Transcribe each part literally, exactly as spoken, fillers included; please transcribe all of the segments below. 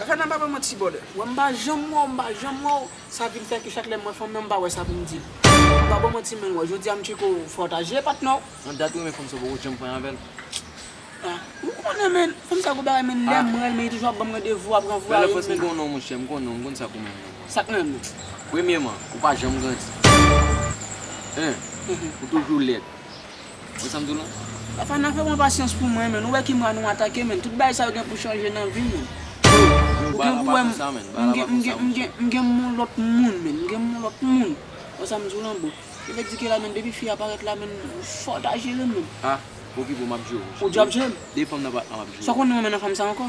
Fè nan pa ban manti, brother. Wè, m pa janm wè w, m pa janm wè w. Sa vin fè ke chak lè m wè fanm nan, m pa wè sa pou m di l. M pa ban manti, men wè, jodi a m tcheke w, fò w ta jere patnè w. Nan dat ou renmen fanm sa, ou poko janm pran avè l. Ah, ou konnen, men, fanm sa gwo bagay, men, lè m renmen, li toujou ap ban m randevou, ap ranvoye m, men. Bèl Enfans, m konnen w, monchè, m konnen w, m konn sa k ou menm nan. Sa k menm nan? Premyeman, ou pa janm grandi. En, ou toujou lèd. Ou sa m di w la? Bafana, fè pran pasyans pou mwen, men. Ou wè ki mwa nou atake, men. Tout bagay sa yo gen pou chanje nan vi m, men. Ou gen pou wè m, m gen, m gen, m gen, m gen m yon lòt moun, men. M gen m yon lòt moun. Ou sa m di w la, bro. Sa vle di ke la, men, depi fi a parèt la, men, fò w ta jere m, men. Ah, okipe w, m ap jere w. Ou di w ap jere m? De fanm nan pa, m ap jere w. Sa w konn nan men nan fanm sa ankò?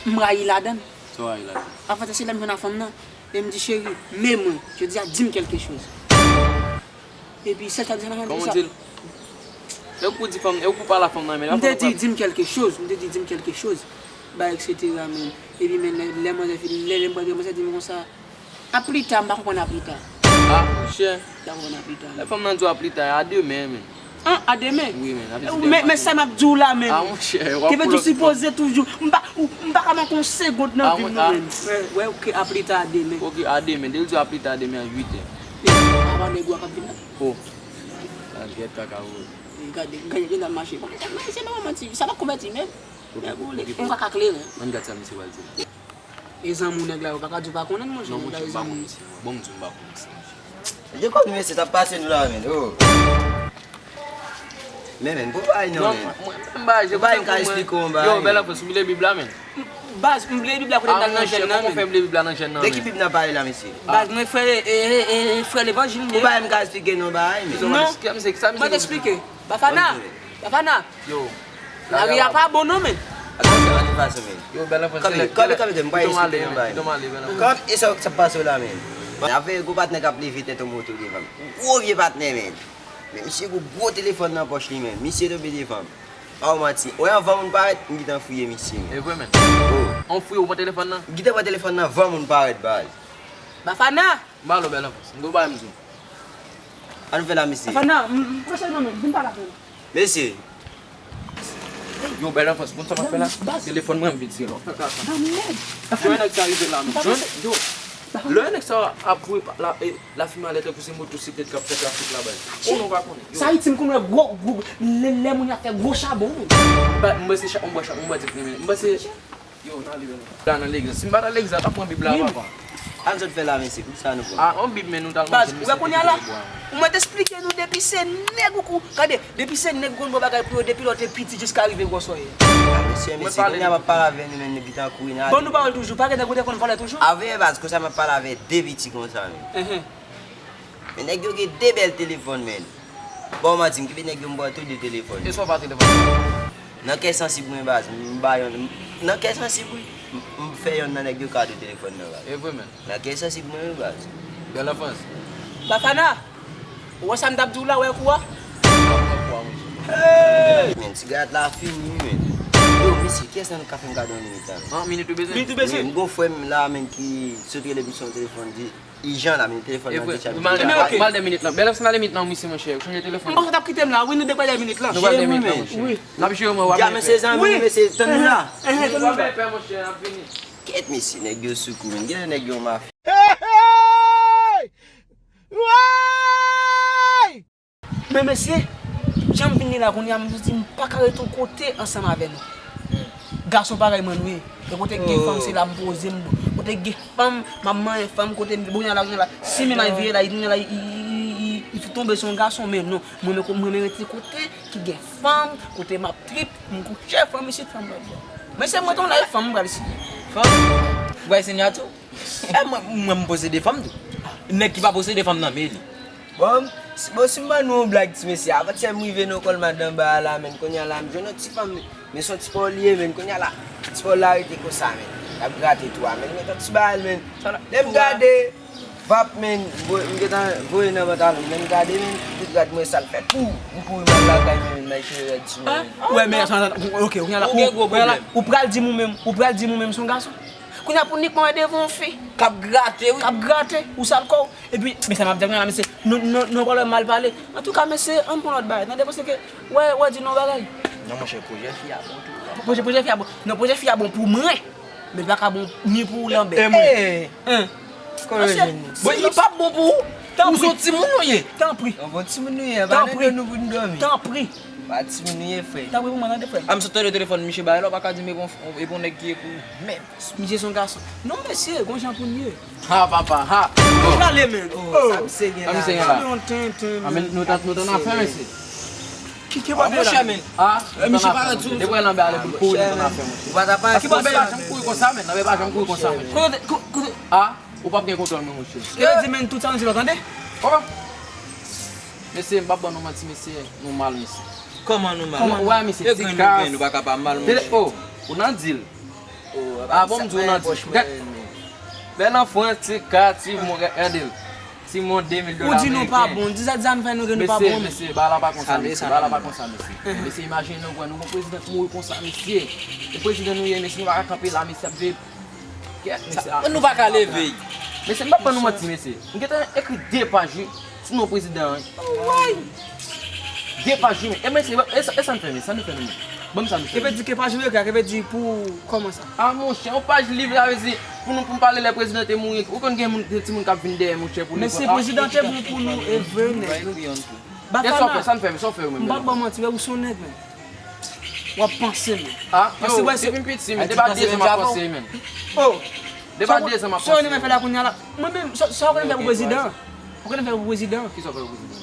M rayi ladan l. Sa w rayi ladan l? Anfèt, se lè m jwenn a fanm nan, e m di, cheri, men mwen, jodi a, di m quelque chose. Epi, sèl sa di sa nan fanm sa. Kòman w di l? E ou k pou di fanm, e ou k pou pale a fanm nan, men. M te di, di m quelque chose, m te di, di m quelque chose. Ba, et cetera, men. Epi, men, lè, lè manzè fin, lè, lè m pral di manzè, di m konsa, a pli ta, m pa konprann a pli ta. Ah, monchè. M pa konprann a pli ta. Lè fanm nan di w a pli ta, a demen, men. Ah, a demen? Wi, men, a pli ta. Men, men sa m ap di w la, men. Ah, monchè, w ap. Ki vle di w sipoze toujou. M pa, ou, m pa ka manke yon segond nan vi m, non, men. Wè, wè, ok, a pli ta, a demen. Ok, a demen. Depi l di w a pli ta, a demen a uit è. E, apa nèg ou a k ap vin la? Oh. Sa gèt kaka, wi. Gade, gade, gade l ap mache. Bon, gade, se pa manti, sa pa konvèti, men. Nèg ou le, yon kaka kleren. Ann gad sa misye pral di. E zanmi w nèg la, yo pa ka di w pa konnen l, monchè, nèg la e zanmi w. Non, monchè, m pa konn misye, mwen. Bon, m di w m pa konn misye, monchè. Yo, kòman mesye t ap pase nou la, men, oh. Men, men, bon bagay non, men. Mwen, mwen, m pa je, bon bagay m ka esplike w, bon bagay. Yo, Bèl Enfans, ou bliye Bib la, men. Baz, m bliye Bib la kote m t al nan jèn nan, men. Ah, monchè, kòman w fè bliye Bib la nan jèn nan, men? De ki Bib n ap pale la, mesye? Baz, mwen frè, e, e, e, e, frè levanjil m ye. Bon bagay m ka esplike nou bagay, men. Non, mwen te esplike. Bafana, Bafana. Yo. Lari a pa bon non, men. Atann, se pa tout fason, men. Yo, Bèl Enfans, se lè, kanpe, kanpe, kanpe, m pa esplike yon bagay. Kanpe, e sa, sa k pase w la, men. Avè gwo patnè k ap leve tèt yon moto devan m. Gwo vye patnè, men. Men misye gwo, gwo telefòn nan pòch li, men. Misye tonbe devan m. Pa w manti. Wè, anvan moun parèt, m gentan fouye misye, men. E vre, men. Oh. An fouye, ou pran telefòn nan? M gentan pran telefòn nan anvan moun parèt, baz. Bafana! M pale w, Bèl Enfans. M gon bagay m di w. Ann fè la, mesye. Bafana, m, m, kòmanse non, men, vin pale avè m. Mesye. Yo, Bèl Enfans, moun sa m ap fè la? Telefòn mwen, m vin tire lòt. Kaka sa. Yo, nèg sa rive la, men. Yo, lè nèg sa ap voye pa, la, e, lafimen anlè tankou se motosiklèt k ap fè trafik la, baz. Konnen w pa konnen. Yo. Sa Ayiti, m konn wè gwo, gwo, lè, lè moun ap fè gwo chabon, men. Ba, m panse cha-, m bwè cha-, m bwè ti, men, m panse Yo, n ale, men. La nan legliz. Si m pa nan legliz, la, pa pran Bib la, papa. An sot fè la, mesye, pou sa nou pran. Ah, on Bib, men nou t al manje, mesye, te kite bwa. Ou mèt esplike nou depi se nèg ou kou-, gade, depi se nèg ou konn bon bagay pou yo, depi lè w te piti jiska rive gwòs ou ye. Ah, mesye, mesye, kounye a m ap pale avè nou, men, depi tankou, n a. Bon, nou pawòl toujou, pa gen nèg ou te konn vòlè toujou? Avè, baz, konsa m ap pale avè de piti konsa, men. Enhen. Men nèg yo gen de bèl telefòn, men. Bon, manti, m kenbe nèg yo, m pran tou de telefòn. E sa w pa telefòn sa? Nan kè sansib mwen, baz, m ba yonn, nan kè sansib, wi. M, m fè yonn nan nèg yo kado telefòn nan, baz. E vre, men. Nan kè sansib mwen, wi, baz. Bèl Enfans. Bafana, ou wè sa m t ap di w la, wè kou a? M ap pran kou a, monchè. Hey! Men, ti gad la fini, wi, men. Yo, mesye, kiyès nan nou ka fè m kado yon minit la, men? An, minit ou bezwen? Minit ou bezwen? Wi, m gon frè m la, men, ki sot rele m sou yon telefòn, di, Ijan la, men telefòn nan deja. M al dèyè minit lan. Bèl Enfans, m al dèyè minit lan, wi, mesye, monchè. Ou chanje telefòn. M panse w t ap kite m la, wi, nou te pale dèyè minit lan. Nou pral dèyè minit lan, monchè. Wi. N ap jere mwen, w ap. Dja, men se zanmi nou, mesye, tann nou la. Enhen, enhen, tann nou la. Kèt, mesye, nèg yo sou kou, men. Gen nèg yo mafya. Hey! Woy! Men mesye, jan m vin li la kounye a, m santi m pa ka ret yon kote ansanm avè nou. Gason parèy mwen nou ye. E kote k gen fanm, se la m poze m. Kote k gen fanm, m ap manyen fanm, kote m, kounye a la, kounye a la. Si menm a vire la, kounye a la, li, li, li, li, li tonbe sou yon gason, men non. Mwen, mwen, mwen, mwen rete kote ki gen fanm, kote m ap trip, m kouche fanm isit, fanm lòt bò. Men se mwen ton la, e fanm m pral siye. Fanm? Ou bay sinyati w? E mwen, mwen m posede fanm tou. Nèg ki pa posede fanm nan, men li. Bon, si, bon, si m ban nou yon blag, ti mesye, avantyè m rive nan kòl madanm ba a la, men, kounye a la, m jwenn yon ti fanm, men se yon ti pòl li ye, men, kounye a la, ti pòl la rete konsa, men, l ap grate tou a, men, l met yon ti bagay, men, lè m gade, vap, men, m gentan voye nan pantalon, men, m gade, men, tout rad mwen sal fè, pou, m kouri m al lakay mwen, men, m al chire rad sou mwen. Wè, men, ok, ok, ou pral di m ou menm, ou pral di m ou menm se yon gason. Kounye a pou nik mwen wè devan yon fi. K ap grate, wi. K ap grate, ou sal kò w. Epi, men sa m ap di a kounye a la, mesye, nou, nou, nou pa wè m mal pale. Antouka, mesye, ann pran lòt bagay. Tande, paske, wè, wè, di nou yon bagay. Non, monchè, pwojè fi a bon tou. Pwojè, pwojè fi a bon. Non, pwojè fi a bon pou mwen. Men pa ka bon ni pou ou Lanbè. E mwen. Hein. Kote w jwenn li? Bon, li p ap bon pou ou. Ou se yon timoun ou ye. Tanpri. Yon bon timoun nou ye, pa nan do nou pou n dòmi. Tanpri. Pa timoun nou ye, frè. Tanpri pou mwen, tande, frè. A, m sot tande telefòn, misye ba lè, ou pa ka di m e bon, e bon nèg ki ye pou ou menm. Misye se yon gason. Non, mesye, gon jan pou n ye. Ha, papa, ha. Ou prale, men. Oh, sa misye gen la. Sa misye gen la. Yon tenten, men. A, men nou t, nou t nan afè, mesye. Ki, ki bagay la? Monchè, men. Ah, misye pa ret sou. Depi Lanbè ale pou l kouri nan afè, monchè. Ou pa ta panse. Paske Lanbè pa janm kouri konsa, men. Lanbè pa janm kouri konsa, men. Kote, ko-, kote? Ah, ou p ap gen kontwòl, men, monchè. Yo di, men, tout sa, misye pa tande? Oh. Mesye, m p ap ban nou manti, mesye. Nou mal, mesye. Kòman nou mal? Kòman? Ou wè, mesye, ti kas. Nou pa ka pa mal, monchè. Oh, ou nan dil. Ah, bon, m di w nan dil. Bèl anfan, ti ka, ti mwen, gade l. Ti mwen, de mil dola ameriken. Ou di nou pa bon. Di sa, di sa nou fè nou ke nou pa bon. Mesye, mesye, bagay la pa konsa, mesye. Bagay la pa konsa, mesye. Mesye, imajine nou, wè, nou gon prezidan ki mouri konsa, mesye. Yon prezidan nou ye, mesye, nou pa ka kanpe la, mesye, ap veye. Kèt, mesye. Nou pa ka leve. Mesye, m p ap ban nou manti, mesye. M gentan ekri de paj, wi, sou non prezidan an, wi. De paj, wi, men. E, mesye, e sa, e sa n fè, mesye, sa nou fè nou menm? Ban m sa, mesye. Ke vle di ke paj ou ekri a, ke vle di pou kòman sa? Ah, monchè, yon paj liv la, vle di, pou nou, pou n pale lè prezidan te mouri, ou konn gen moun, gen timoun k ap vin dèyè, monchè, pou li pran. Mesye, prezidan te bon pou nou, e vre, nèg. Bafana. E sa w fè, sa n fè, sa w fè, ou menm? M p ap ba w manti, men, ou se yon nèg, men. W ap panse, men. Ah, yo, depi m piti, men, depi a dezan m ap panse, men. Oh. Depi a dezan m ap panse. Sa w konn fè la kounye a la? Mwen menm, sa, sa w konn fè pou prezidan? Ou konn fè pou prezidan? Kisa w fè pou prezidan?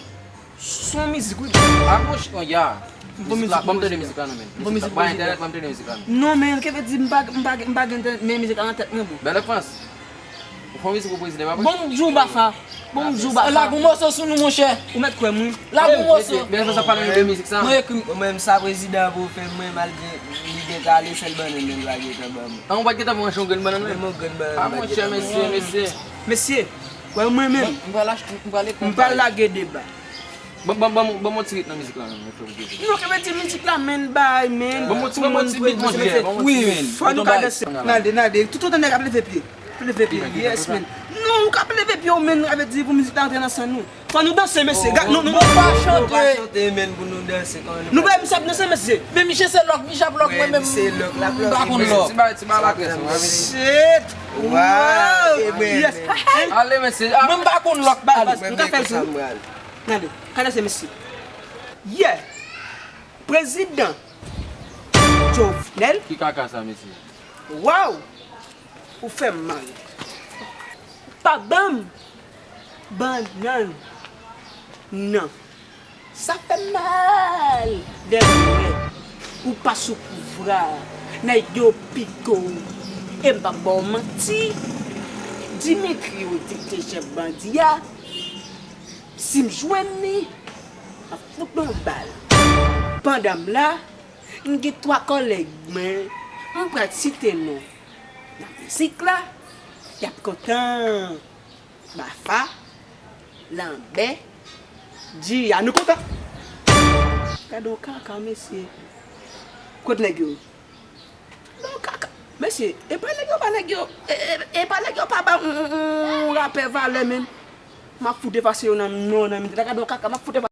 Son mizik, wi. Ah, monchè, oh, ya. Bon mizik, ban m tande mizik la, non, men. Bon mizik, ba entènèt, ban m tande mizik la, non. Non, men, ke vle di, m pa, m pa, m pa gen entènèt, men mizik la nan tèt mwen, bro. Bèl Enfans. Ou fè mizik pou prezidan, pa vre? Bon, m di w, Bafa. Bon, m di w, Bafa. Lage yon mòso sou nou, monchè. Ou mèt kwè m, wi. Lage yon mòso. Bèl Enfans ap pale nou de mizik sa. Mwen ekri. Mwen menm sa prezidan an pou fè mwen, malgre li gentan ale, sèl bannann nan l pa gentan ban mwen. Ah, ou pa t gentan pran yon grenn bannann, menm? Menm yon grenn bannann. Ah, monchè, mesye, mesye. Mesye, wè mwen menm. M pral achte, m pral ekri. M pral lage deba. Ban, ban, ban, ban m yon ti rit nan mizik la, menm, mwen fè pou prezidan. Non, ke vle di mizik la, men, bay, men. Ban m yon ti, ban m yon ti bit, monchè, ban m yon ti bit. Wi, fò nou ka danse. Nade, nade. Toutotan nèg ap leve pye. Leve pye, yes, men. Non, ou ka leve pye w, men, avè di pou mizik la antre nan san nou. Fò nou danse, mesye. Gad, nou, nou, nou pa chante. Nou pa chante, men, pou nou danse, kòman nou... Nou pa misye ap danse, mesye. Men misye se lòk, misye ap lòk, mwen menm, m pa konn lòk. Ti bagay, ti bagay la trè sa, wi. Shit. Wow. Yes. Ale, mesye. Ah. Mwen m pa konn lòk, ale. Nou ka fè l tou. Gade, gade se mesye. Yeah. Prezidan Jovenel. Ki kaka sa, mesye? Wow. Ou fè m mal. Pa ban m bannann nan. Sa fè m mal lè m wè ou pa sou pouvwa a, nèg yo pike w. E m p ap ba w manti, Dimitri ou di k te chèf bandi a, si m jwenn li, m ap fout li yon bal. Pandan m la, m gen twa kòlèg mwen, m pral site non nan mizik la, y ap kontan. Bafa, Lanbè, Djiya, nou kontan? Gade yon kaka, mesye. Kot nèg yo? Gade yon kaka. Mesye, e pa nèg yo, pa nèg yo, e, e, e pa nèg yo pa ba yon, yon, yon, yon rapè valè menm. M ap fout efase yo nan non, nan mitan. Gade yon kaka, m ap fout efase.